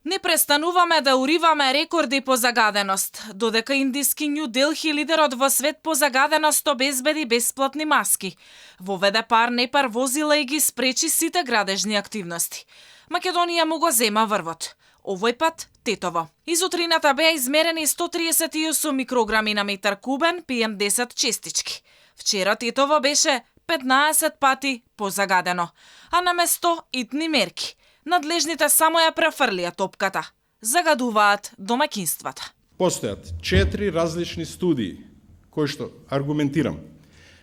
Не престануваме да уриваме рекорди по загаденост, додека индиски Нью Делхи, лидерот во свет по загаденост, обезбеди бесплатни маски, воведе пар-непар возила и ги спречи сите градежни активности. Македонија му го зема врвот. Овој пат Тетово. Изутрината беа измерени 138 микрограми на метар кубен PM10 честички. Вчера Тетово беше 15 пати позагадено, а наместо итни мерки надлежните само ја префрлија топката. Загадуваат домаќинствата. Постојат 4 различни студии кои што аргументирам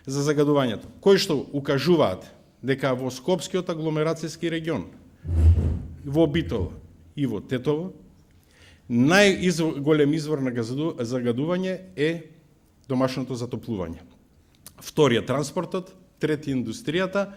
за загадувањето, кои што укажуваат дека во Скопскиот агломерацијски регион, во Битола и во Тетово, најголем извор на загадување е домашното затоплување. Вториот транспортот, трети индустријата,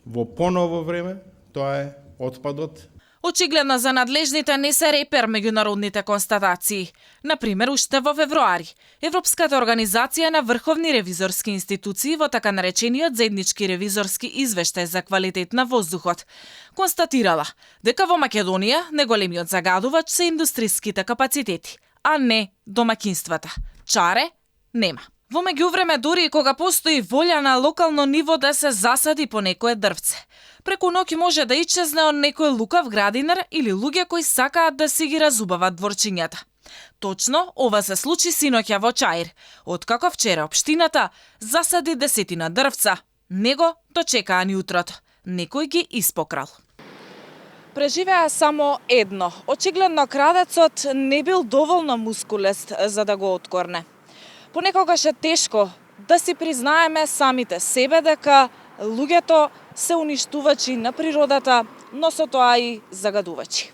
во поново време тоа е отпадот. Очигледно за надлежните не се репер меѓународните констатации. Например, уште во февруари, Европската организација на врховни ревизорски институции во така наречениот заеднички ревизорски извештај за квалитет на воздухот констатирала дека во Македонија неголемиот загадувач се индустриските капацитети, а не домаќинствата. Чаре нема. Во меѓувреме, дури и кога постои волја на локално ниво да се засади по некое дрвце, преку ноќ може да исчезне од некој лукав градинар или луѓе кои сакаат да си ги разубават дворчињата. Точно ова се случи синоќа во Чаир, откако вчера општината засади десетина дрвца. Него дочекаа ни утрото. Некој ги испокрал. Преживеа само едно. Очигледно крадецот не бил доволно мускулест за да го откорне. Понекогаш е тешко да си признаеме самите себе дека луѓето се уништувачи на природата, но со тоа и загадувачи.